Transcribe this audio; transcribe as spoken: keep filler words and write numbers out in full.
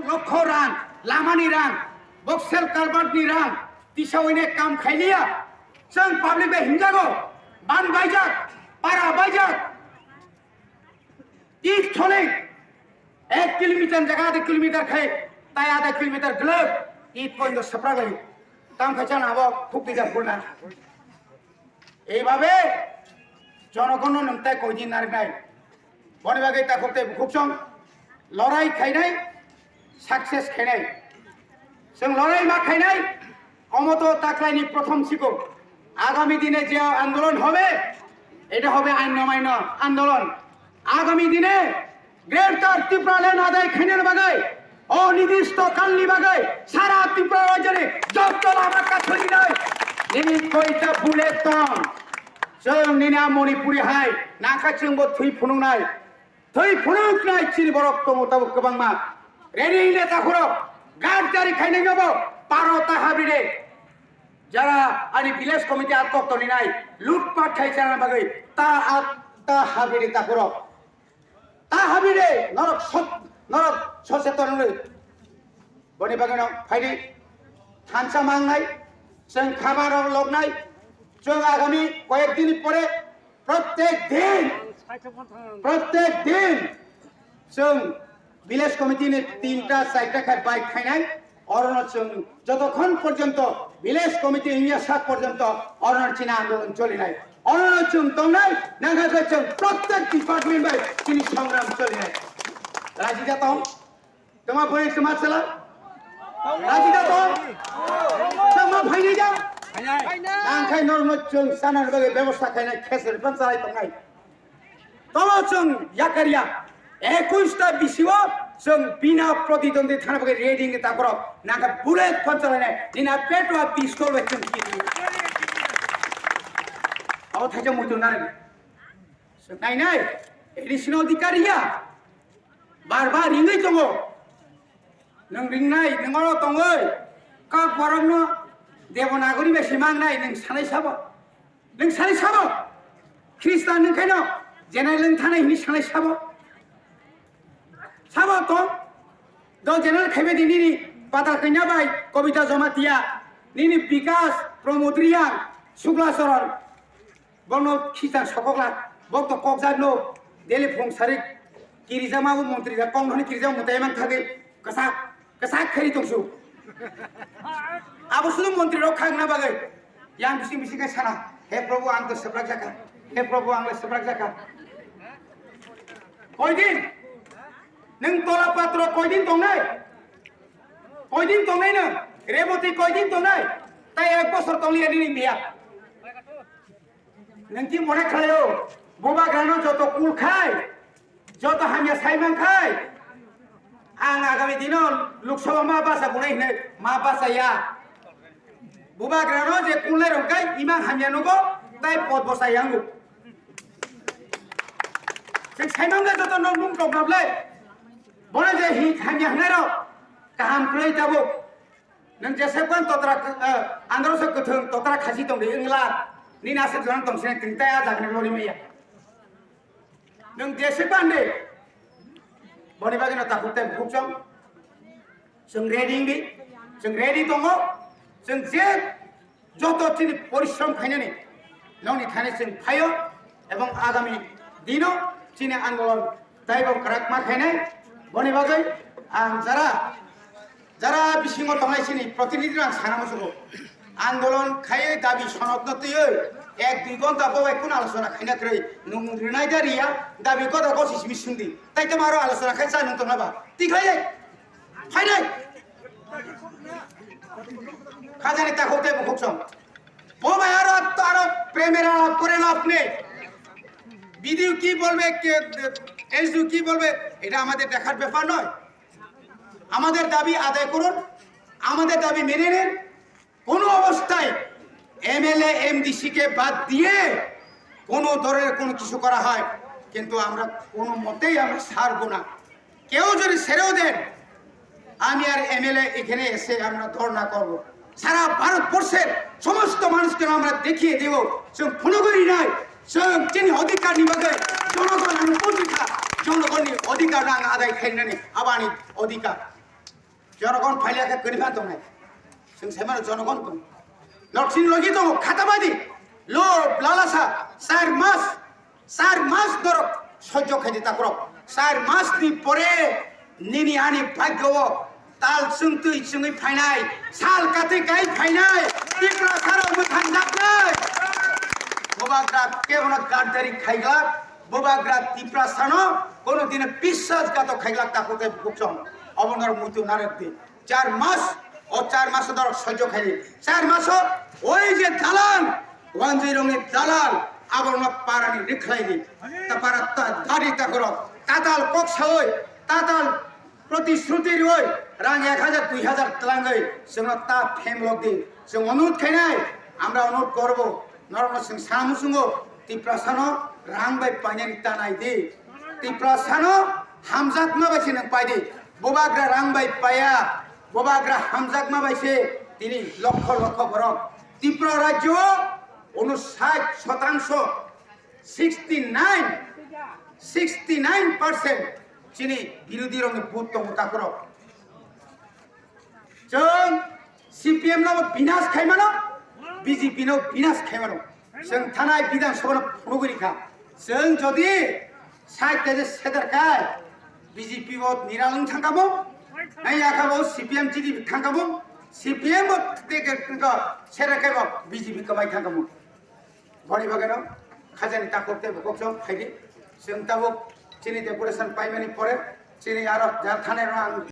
Tokho rang, lamani rang, boksel karbatni rang, tisa oine kam khailiya. Chwng public bai himjago, ban baijak, para baijak. It chole, ek kilometer jaga adha kilometer khai, tai adha kilometer glak, it point do sapra gai. Tam khai chana abo, thuk dija phulna. Eibabe, jonogonno nwng tai koidin nariknai. Boni bagwi takhuk tei bukhuk chwng lorai khainai, success khainai. Chwng lorai ma khainai, omo to taklaini prothom sikung. আগামী দিনে যে আন্দোলন হবে, এটা হবে আইন অমান্য আন্দোলন। আগামী দিনে গ্রেটার ত্রিপুরাল্যান্ড আদায় খাইনার বাগে, অনির্দিষ্ট কালনি বাগে, সারা ত্রিপুরা রাজ্যে যত লামাকা ছড়ি নাই, nini koita bullet tong, chwng nini a Manipuri hai, nangkha chwngbo thwi phunuknai, thwi phunuknai chini borok tongo tabuk kwbangma. Ready le takhurok, gadgari khainai nobo, paro ta habide. Jara ani village committee atok toninai, lutpat khai chana bagwi, ta at, ta habide takhurok. Ta habide, norok sot, norok soseton le. Boni bagwi no phaidi, thansa mangnai, chwng khamarok loknai, chwng agami koyek din pore, prottek din, prottek din, chwng village committee ni tinta, charta khai bike khainai, orono chwng jotokhon porjonto village committee wngya sak porjonto orono chini andolon cholinai, orono chwng tongnai, nangkha chwng prottek department bai chini songram cholinai. Raji jatong, toma bwrwi toma chwla, raji jatong, toma phainai jang, nangkhai norno chwng sana bagwi bebosta khainai, khesir pan chalai tongnai. Tolo chwng yakarya, ekush ta bisio chwng bina pratidwndi thana bagwi ready wngwi takhurok, nangkha bullet phan chalainai, nini a petwa pistol bai chwng kiri. Abo thaisa muitu narwk. Chwng nainai, additional adhikar ya. Bar bar ringwi tongo. Nwng ringnai, nwng oro tongwi, kok borokno Devanagari bai se mangnai, nwng sanai sabo? Nwng sanai sabo? Khristan nwng khaino general nwng thanai hwnwi sanai sabo? Sabo to? Do general khaibe di nini Patal Kanya bai, Kobita Jamatia, nini Bikas, Pramod Reang, Sukla Charan. Bono khichang sokokla, bok to kokjak no, daily phung sarik kirijama bo montri da kong hwnwi kirijama mutai man thagwi kwchak, kwchak kheri tongsu. Abo sudu montri rok khagna bagwi yang bising bising khe sana, "He Prabhu, ang to sebrak jaka, he Prabhu, ang le sebrak jaka." Koidin? Nwng tola patro koidin tongnai? Koidin tongnai nwng? Reboti koidin tongnai? Tai ek bosor tongliya nini miya. Nwng ki mone khlaio, bubagrano joto kul khai, joto hamya sai man khai, ang agami dino Lok Sabha ma basa bunai hinwi ma basa ya. Bubagrano je kulnai rok khai imang hamya nugo, tai pot bwsa yango. Sing sai man joto nok nung tok nap lai. Bono je hi hamya hnai rok kaham kwlai tabuk. Nwng jesebkhan totra, eh, andro se kwthwng totra khasi tongdi wngla, nini aswk jora tong sini twng tei a jaga ni lori maya. Nwng jesebkhan de, boni bagwi no takhuk tei bukhuk chong. Chwng ready wngdi, chwng ready tongo, chwng je joto chini porishrom khainani nokni thani chwng phaio, ebong agami dino chini andolon taibo kwrak ma khainai. Boni bagwi ang jara, jara bisingo tongnai chini protinidhi rok ang sana musugo. Andolon khaiwi dabi sonokno twiwi ek dui ghonta bo bai kun alochona khaina kwrwi nwng rwnai da riya, dabi kotor kosi simi swngdi. Tai tamo aro alochona khai cha nwng tongna ba? Tikhlai. Phainai. Khajani takhuk tei bukhuk song. Bo bai aro, aro প্রেমের আলাপ করে লাভ নেই। বিডিও কি বলবে, কে, এসডিও কি বলবে, এটা আমাদের দেখার ব্যাপার নয়। আমাদের দাবি আদায় করুন, আমাদের দাবি মেনে নিন। কোনো অবস্থায় এমএলএ এমডিসি কে বাদ দিয়ে কোনো ধরনের কোনো কিছু করা হয়, কিন্তু আমরা কোনো মতেই আমরা ছাড়বো না। কেউ যদি ছেড়েও দেন, আমি আর এমএলএ এখানে এসে আমরা ধর্ণা করব। সারা ভারতবর্ষের সমস্ত মানুষকে আমরা দেখিয়ে দেব, চোখ ফুলগুলি নাই, চোখ চিনি অধিকার নিবাগে, জনগণ আমি পৌঁছিকা, জনগণের অধিকার নাং আদায় খাইনানি আবানি অধিকার। Jonogon phailya khe kwrwi phan tongnai. Chwng sai mano jonogon tong. Noksini logi tongo khatabadi. Lo lalasa char mas, char mas norok sojjo khaidi takhorok. Char mas ni pore nini ani bhagyo o tal chwngtwi chwngwi phainai, sal katwi kai phainai, Tiprasa rok mwthangjaknai. Bubagra kebono gaddari khaiglak, bubagra Tiprasano kono dine biswasghatok khaiglak takhuk tei bukhuk chong. Obo norok muitu narwk di. Char mas, o char maso norok sojjo khaidi. Char maso oi je dalal, wanjwi rokni dalal, aborokno parani rikhlaidi. Ta para ta dari takhorok, tatal kok sawi, tatal protishruti riwi, rang ek hajar, dui hajar twlangwi chwngno ta phemlok di. Chwng onurot khainai, amra onurot korbo, norokno chwng sana muchungo, Tiprasano rang bai painani ta nai di. Tiprasano hamjakma bai se nwng pai di. Bubagra rang bai paiya, bubagra hamjakma bai se tini lokho lokho borok. Tripura rajyo o unosait sotangso, sixty nine, sixty nine percent chini birodhi rokni vote tongo takhorok. Chwng C P M no binas khai mano, B J P no binas khai mano. Chwng thanai Bidhan Sabha no phunugwi rikha. Chwng jodi side kaisa seder khai B J P bo niralwng thangkha bo, nai yakha bo C P M G D P thangkha bo, C P M bo te ke ko seder khai bo B J P kwmai thangkha bo. Boni bagwi no khajani takhuk tei bukhuk song khaidi. Chwng tabuk chini deputation paimani pore chini aro jar thanai rok ang